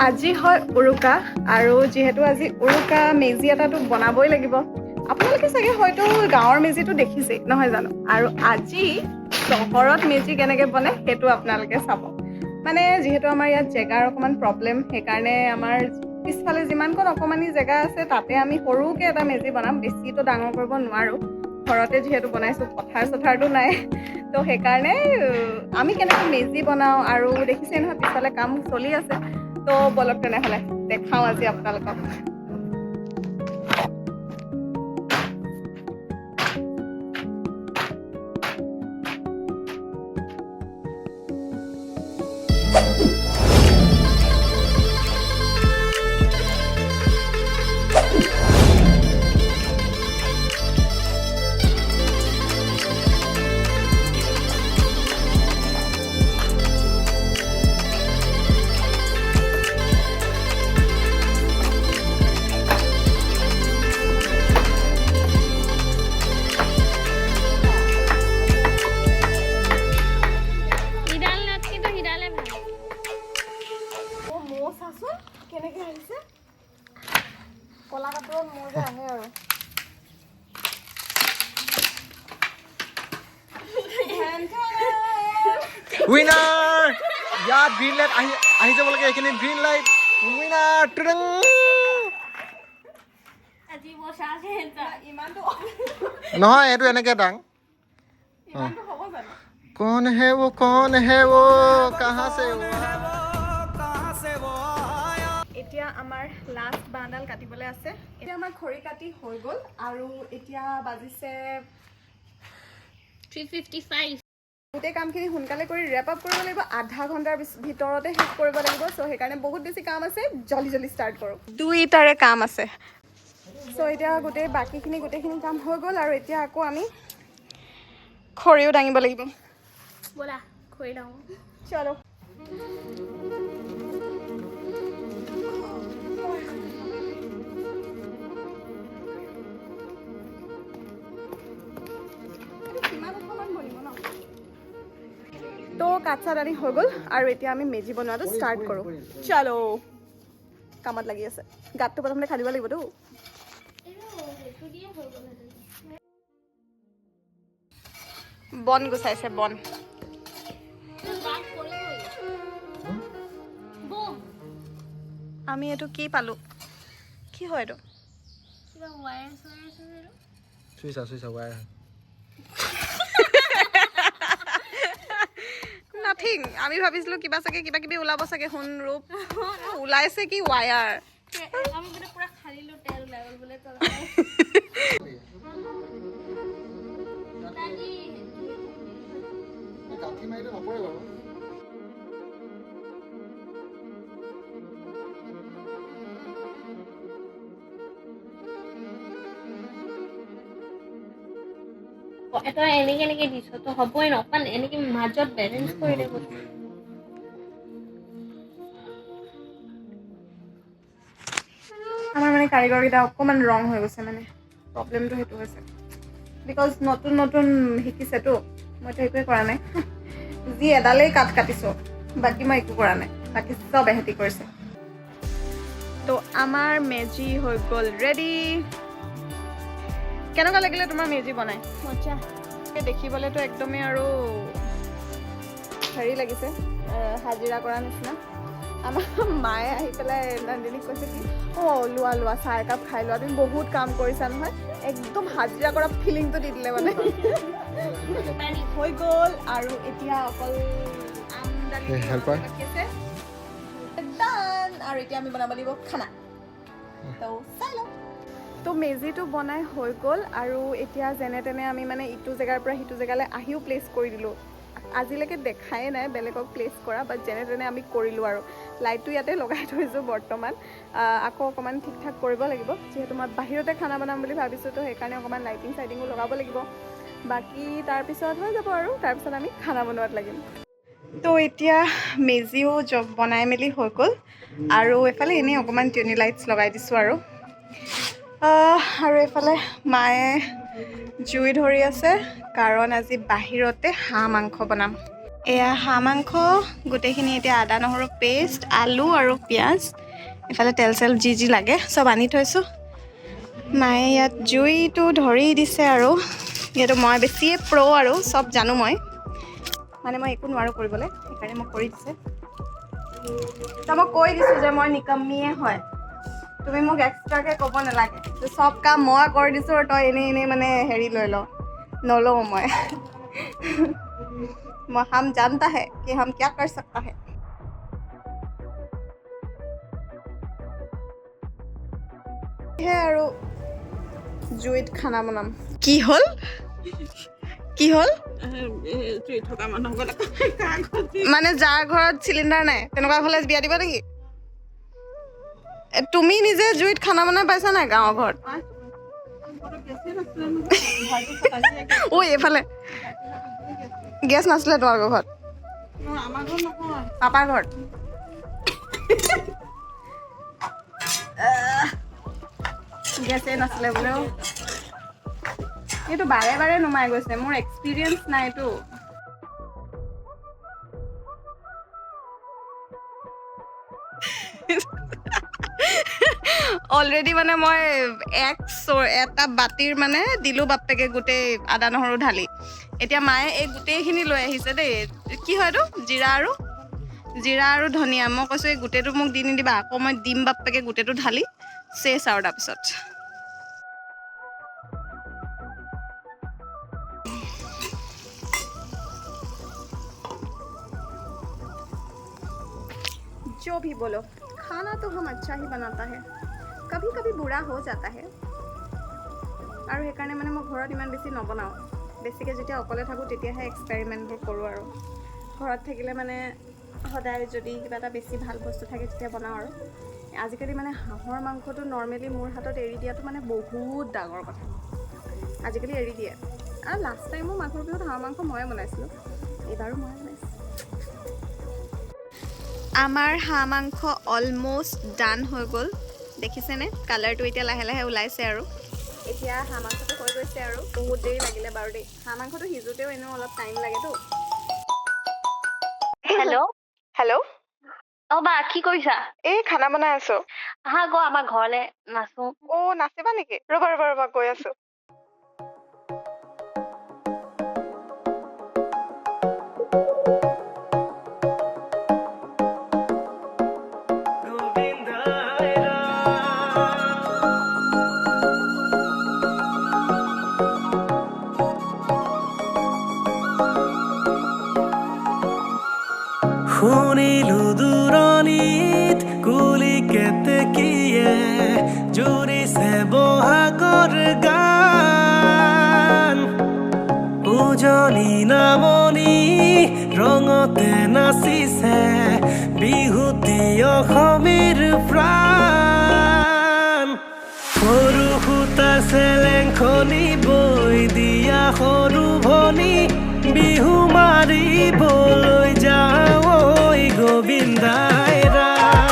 আজি হয় উৰুকা আৰু যিহেতু আজি উৰুকা, মেজি এটাতো বনাবই লাগিব। আপোনালোকে চাগে হয়তো গাঁৱৰ মেজিটো দেখিছেই, নহয় জানো? আৰু আজি চহৰত মেজি কেনেকৈ বনে, সেইটো আপোনালোকে চাব। মানে যিহেতু আমাৰ ইয়াত জেগাৰ অকণমান প্ৰব্লেম, সেইকাৰণে আমাৰ পিছফালে যিমানকণ অকণমানি জেগা আছে, তাতে আমি সৰুকৈ এটা মেজি বনাম। বেছিতো ডাঙৰ কৰিব নোৱাৰোঁ, ঘৰতে যিহেতু বনাইছোঁ, পথাৰ চথাৰটো নাই। তো সেইকাৰণে আমি কেনেকৈ মেজি বনাওঁ আৰু দেখিছে নহয়, পিছফালে কাম চলি আছে। তো ব'লক তেনেহ'লে, দেখাওঁ আজি আপোনালোকক। সিডাল নাট কিন্তু সিডালে ভাল। অ' মৌ চাচোন কেনেকৈ আহিছে। ক'লা কাপোৰত মৌ যে আহে আৰু। উইনাৰ! ইয়াত গ্ৰীণ লাইট আহি আহি যাব লাগে এইখিনি। গ্ৰীণ লাইট, উইনাৰ টুডুং! আজি বসা আছে। ইমানটো নহয়, এইটো এনেকে দাং। ইমানটো হ'ব জানো? कौन है वो, कौन है वो, कहाँ से वो? এতিয়া আমাৰ লাষ্ট বাঁহডাল কাটিবলৈ আছে। এতিয়া আমাৰ খৰি কাটি হৈ গ'ল আৰু এতিয়া বাজিছে 3:55। গোটেই কামখিনি সোনকালে কৰি ৰেপ আপ কৰিব লাগিব, আধা ঘণ্টাৰ ভিতৰতে শেষ কৰিব লাগিব। চ' সেইকাৰণে বহুত বেছি কাম আছে, জল্দি জল্দি ষ্টাৰ্ট কৰোঁ। দুইটাৰে কাম আছে। চ' এতিয়া গোটেই বাকীখিনি গোটেইখিনি কাম হৈ গ'ল আৰু এতিয়া আকৌ আমি খৰিও দাঙিব লাগিব। ব'লা, খৰি লওঁ। চলো। এইটো কিমান ওখমান বনিব ন? তো কাঠ চাট আনি হৈ গ'ল আৰু এতিয়া আমি মেজি বনোৱাটো ষ্টাৰ্ট কৰোঁ। চলো, কামত লাগি আছে। গাঁতটো প্ৰথমতে খান্দিব লাগিবতো। সেইটো দিয়ে হৈ গ'ল হেঁতেন। বন গুচাইছে, বন। বাদ পৰিবই। বুম। আমি এইটো কি পালোঁ? কি হয় এইটো? কিবা ৱায়াৰ চায়াৰ আছে এইটো। চুইচা, চুইচা, ৱায়াৰ। নাথিং। আমি ভাবিছিলোঁ কিবা চাগে, কিবা কিবি ওলাব চাগে, সোণ ৰূপ ওলাইছে। কি ৱায়াৰ! আমি বোলে পুৰা খালিলো, তেল ওলাই গ'ল বোলে তলত। দাদি। গাঁঠি মাৰিলে নপৰে বাৰু। তই এনেকে এনেকে দিছ তো হ'বই ন। অকণমান এনেকে মাজত বেলেঞ্চ কৰি দে বস্তু। আমাৰ মানে কাৰিকৰকেইটা অকণমান ৰং হৈ গৈছে, মানে প্ৰব্লেমটো সেইটো হৈছে, because নতুন নতুন শিকিছেতো। মইতো একোৱে কৰা নাই, যি এডালেই কাঠ কাটিছোঁ, বাকী মই একো কৰা নাই, বাকী চব এহেঁতি কৰিছে। তো আমাৰ মেজি হৈ গ'ল ৰেডি। কেনেকুৱা লাগিলে তোমাৰ মেজি বনাই? মজা। এই দেখিবলৈতো একদমেই আৰু হেৰি লাগিছে, হাজিৰা কৰা নিচিনা। আমাৰ মায়ে আহি পেলাই নন্দিনীক কৈছে কি, "অঁ, লোৱা লোৱা, চাহ একাপ খাই লোৱা, তুমি বহুত কাম কৰিছা নহয়।" একদম হাজিৰা কৰা ফিলিংটো দি দিলে। মানে হৈ গ'ল আৰু এতিয়া অকল আম দালি এই helper। বাকী আছে। Done! আৰু এতিয়া আমি বনাব লাগিব খানা, তো চাই লওঁ। তো মেজিটো বনাই হৈ গ'ল আৰু এতিয়া যেনে তেনে আমি মানে ইটো জেগাৰ পৰা সিটো জেগালৈ আহিও প্লেচ কৰি দিলোঁ। আজিলৈকে দেখাই নাই বেলেগক প্লেচ কৰা, বাট যেনে তেনে আমি কৰিলোঁ আৰু লাইটটো ইয়াতে লগাই থৈছোঁ বৰ্তমান। আকৌ অকণমান ঠিক ঠাক কৰিব লাগিব, যিহেতু মই বাহিৰতে খানা বনাম বুলি ভাবিছোঁ। তো সেইকাৰণে অকণমান লাইটিং চাইটিঙো লগাব লাগিব। বাকী তাৰপিছত হৈ যাব আৰু তাৰপিছত আমি খানা বনোৱাত লাগিম। তো এতিয়া মেজিও বনাই মেলি হৈ গ'ল আৰু এইফালে এনেই অকণমান টিউনি লাইটছ লগাই দিছোঁ আৰু এইফালে মায়ে জুই ধৰি আছে, কাৰণ আজি বাহিৰতে হাঁহ মাংস বনাম। এয়া হাঁহ মাংস গোটেইখিনি, এতিয়া আদা নহৰু পেষ্ট, আলু আৰু পিঁয়াজ, এইফালে তেল চেল যি যি লাগে চব আনি থৈছোঁ। মায়ে ইয়াত জুইটো ধৰি দিছে আৰু যিহেতু মই বেছিয়ে প্ৰ' আৰু চব জানো মই, মানে মই একো নোৱাৰোঁ কৰিবলৈ, সেইকাৰণে মোক কৰি দিছে। তো মই কৈ দিছোঁ যে মই নিকম্মিয়ে হয়, তুমি মোক এক্সট্ৰাকৈ ক'ব নালাগে, চব কাম মই কৰি দিছোঁ আৰু তই এনেই এনেই মানে হেৰি লৈ ল। নলওঁ মই, মই হাম জানতা হে কি হাম ক্যা কৰ সকতা হে। সেয়াই আৰু জুইত খানা বনাম। কি হ'ল, কি হ'ল মানে যাৰ ঘৰত চিলিণ্ডাৰ নাই তেনেকুৱা ঘৰলৈ বিয়া দিবা নেকি? তুমি নিজে জুইত খানা বনাই পাইছা নাই গাঁৱৰ ঘৰত? ঐ এইফালে গেছ নাছিলে তোমালোকৰ ঘৰত? পাপাৰ ঘৰত। গেছেই নাছিলে বোলে। এইটো বাৰে বাৰে নুমাই গৈছে, মোৰ এক্সপিৰিয়েঞ্চ নাইতো। অলৰেডি মানে মই এটা বাতিৰ মানে দিলোঁ বাপ্পেকে গোটেই আদা নহৰু ঢালি। এতিয়া মায়ে এই গোটেইখিনি লৈ আহিছে দেই। কি হয় এইটো? জিৰা আৰু ধনিয়া। মই কৈছোঁ এই গোটেইটো মোক দি নিদিবা, আকৌ মই দিম বাপ্পেকে গোটেইটো ঢালি চেচ আৰু তাৰপিছত। जो भी बोलो, खाना तो हम अच्छा ही बनाता है, कभी कभी बुरा हो जाता है। আৰু সেইকাৰণে মানে মই ঘৰত ইমান বেছি নবনাওঁ, বেছিকৈ যেতিয়া অকলে থাকোঁ তেতিয়াহে এক্সপেৰিমেণ্টবোৰ কৰোঁ আৰু। ঘৰত থাকিলে মানে সদায় যদি কিবা এটা বেছি ভাল বস্তু থাকে তেতিয়া বনাওঁ আৰু। আজিকালি মানে হাঁহৰ মাংসটো নৰ্মেলি মোৰ হাতত এৰি দিয়াটো মানে বহুত ডাঙৰ কথা, আজিকালি এৰি দিয়ে। আৰু লাষ্ট টাইমো মাঘৰ বিহুত হাঁহৰ মাংস ময়ে বনাইছিলোঁ, এইবাৰো ময়ে বনাইছোঁ। আমাৰ হাঁহ মাংস অলম'ষ্ট ডান হৈ গ'ল, দেখিছেনে? কালাৰটো এতিয়া লাহে লাহে ওলাইছে আৰু। এতিয়া হাঁহ মাংসটো হৈ গৈছে আৰু। বহুত দেৰি লাগিলে বাৰু দেই, হাঁহ মাংসটো সিজোতেও এনেও অলপ টাইম লাগেতো। হেল্ল' হেল্ল' অ বা, কি কৰিছা? এই খানা বনাই আছো। আহা আকৌ আমাৰ ঘৰলে নাচো। অ নাচিবা নেকি? ৰ'বা ৰ'বা ৰ'বা, গৈ আছো। শুনিলো দূৰণিত কুলি কেতেকীয়ে জুৰিছে বহাগৰ গান, উজনি নামনি ৰঙতে নাচিছে বিহুতি অসমীৰ প্ৰাণ। সৰু সূতাৰ চেলেংখনি বৈ দিয়া সৰু ভনী, বিহু মাৰিবলৈ যাওঁ ঐ গোবিন্দাই ৰাম।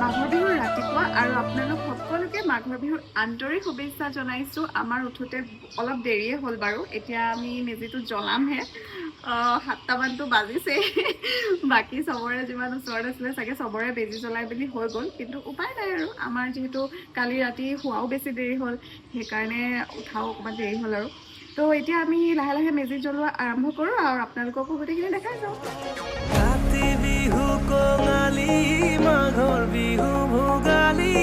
মাঘৰ বিহুৰ ৰাতিপুৱা আৰু আপোনালোক সকলোকে মাঘৰ বিহুৰ আন্তৰিক শুভেচ্ছা জনাইছোঁ। আমাৰ উঠোঁতে অলপ দেৰিয়ে হ'ল বাৰু, এতিয়া আমি মেজিটো জ্বলামহে। 7টামানতো বাজিছেই, বাকী চবৰে যিমান ওচৰত আছিলে চাগে চবৰে বেজি জ্বলাই মেলি হৈ গ'ল, কিন্তু উপায় নাই আৰু আমাৰ যিহেতু কালি ৰাতি শোৱাও বেছি দেৰি হ'ল, সেইকাৰণে উঠাও অকণমান দেৰি হ'ল আৰু। তো এতিয়া আমি লাহে লাহে মেজি জ্বলোৱা আৰম্ভ কৰোঁ আৰু আপোনালোককো গোটেইখিনি দেখাই যাওঁ। কাতি বিহু কঙালী, মাঘৰ বিহু ভোগালী,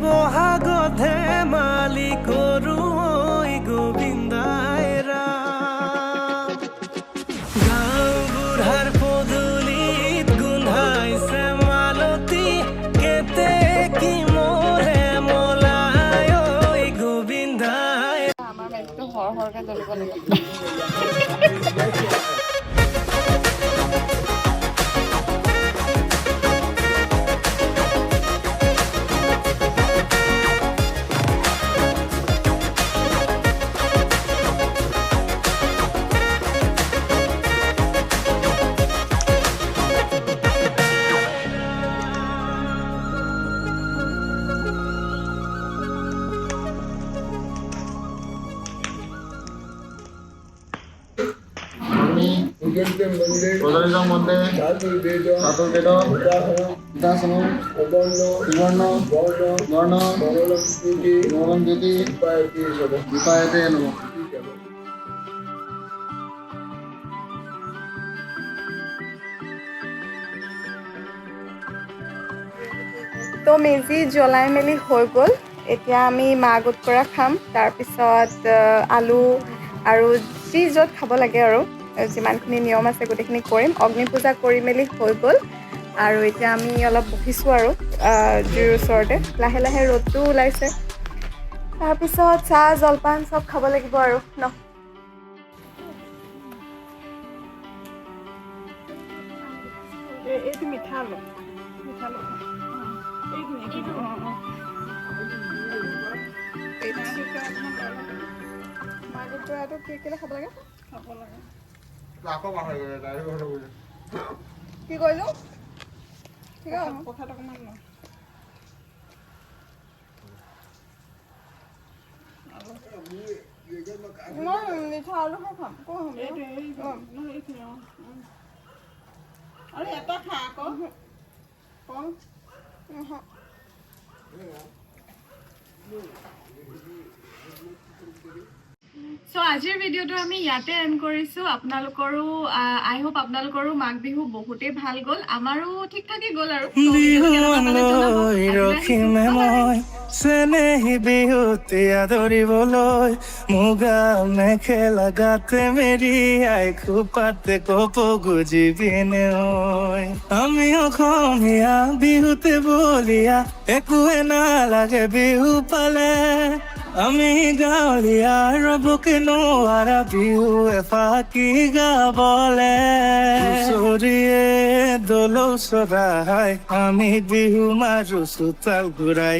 বহাগত ধেমালি কৰোঁ ঐ গোবিন্দাই ৰাম। গাঁওবুঢ়াৰ পদূলিত গোন্ধাইছে মালতী, কেতেকী মোলে মলাই ঐ গোবিন্দাই। আমাৰ মেজিটো সৰ সৰকৈ জ্বলিব লাগিব। প্ৰজ্বলিতং বন্দে চাতুৰ্বেদ গীতাসনম সুবৰ্ণ বৰ্ণ মঙ্গলম জ্যোতি দীপায়তে নমঃ। তো মেজি জ্বলাই মেলি হৈ গ'ল। এতিয়া আমি মাহ গোটকৰা খাম, তাৰপিছত আলু আৰু যি য'ত খাব লাগে আৰু যিমানখিনি নিয়ম আছে গোটেইখিনি কৰিম। অগ্নি পূজা কৰি মেলি হৈ গ'ল আৰু এতিয়া আমি অলপ বহিছোঁ আৰু জুইৰ ওচৰতে। লাহে লাহে ৰ'দটোও ওলাইছে। তাৰপিছত চাহ জলপান চব খাব লাগিব আৰু ন। এইটো মিঠা আলু, মিঠা আলু। এইখিনি মাহ গোটকৰাটো কি কেলে খাব লাগে? আকৌ পাহৰি গ'লে তাই। কি কৰিলো? ঠিক আছে। প্ৰসাদ অকণমান ল। মই মিঠা আলুহে খাম। ক'ত খাম? এইটো এই নহয়, এইখিনি অঁ। আৰু এটা খা আকৌ। কম নহয়। চ' আজিৰ ভিডিঅ'টো আমি ইয়াতে এণ্ড কৰিছোঁ। আপোনালোকৰো, আই হোপ আপোনালোকৰো মাঘ বিহু বহুতেই ভাল গ'ল, আমাৰো ঠিক ঠাকেই গ'ল আৰু। So, ভিডিঅ'টো কেনেকুৱা পালে জনাব। বিহুৱান আজিলৈ আহিছোঁ। ৰখিমে Bye bye. মই চেনেহী বিহুতে আদৰিবলৈ, মুগা মেখেলা গাতে মেৰিয়াই, খোপাতে কপৌ গুজিবিনে ঐ। আমি অসমীয়া, বিহুতে বলিয়া, একোৱে নালাগে বিহু পালে। আমি গাঁৱলীয়া, ৰবকে নোৱাৰা বিহু এফাকি গাবলে। হুঁচৰিয়ে দলৌ চৰাই, আমি বিহু মাৰো চোতাল ঘূৰাই।